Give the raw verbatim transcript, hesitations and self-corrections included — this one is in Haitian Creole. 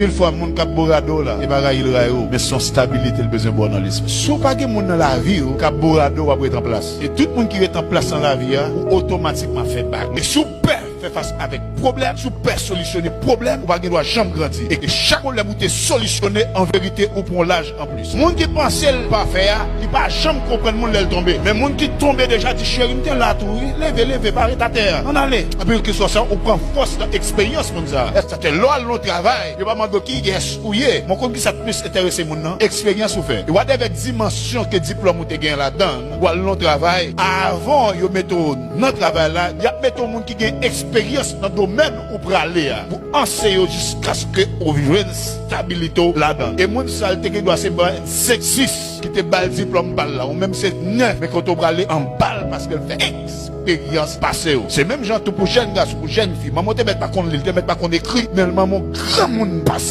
Anpil fwa, moun k ap borade w la, e pa rayi l rayi w, men se yon stabilite l bezwen ba w nan lespri. Si w pa gen moun nan lavi w k ap borade w, w ap ret an plas. E tout moun ki ret an plas nan lavi a, ou otomatikman fè bak. E si w pè fè fas avèk pwoblèm, si w pè solisyone pwoblèm, ou pa gen dwa janm grandi. E chak pwoblèm ou te solisyone, an verite, ou pran laj anplis. Moun ki panse l pafè a, li pa janm konprann moun lè l tonbe. Men moun ki tonbe deja di, cheri, m te la tou, wi. Leve, leve, pa ret atè a. Ann ale. Anpi, kèlkeswa sa, ou pran fòs nan eksperyans moun sa a. Èske sa te lè w al nan travay, yo pa mande w kiyès ou ye. Mwen konn ki sa k plis enterese moun nan, eksperyans ou fè. E whatever dimansyon ke diplòm ou te gen ladan, w al nan travay, avan yo mete w nan travay la, y ap mete w moun ki gen eksperyans nan domèn ou prale a. Pou anseye w jiskaske ou jwenn stabilite w ladan. E moun sa a, li te gen dwa se ban senk, sis ki te ba l diplòm pa l la, ou menm se nèf, men kote w prale anba l paske l fè eksperyans pase w. Se menm jan tou pou jèn gason, pou jèn fi. Manman w te mèt pa konn li, li te mèt pa konn ekri, men l manman w granmoun pase.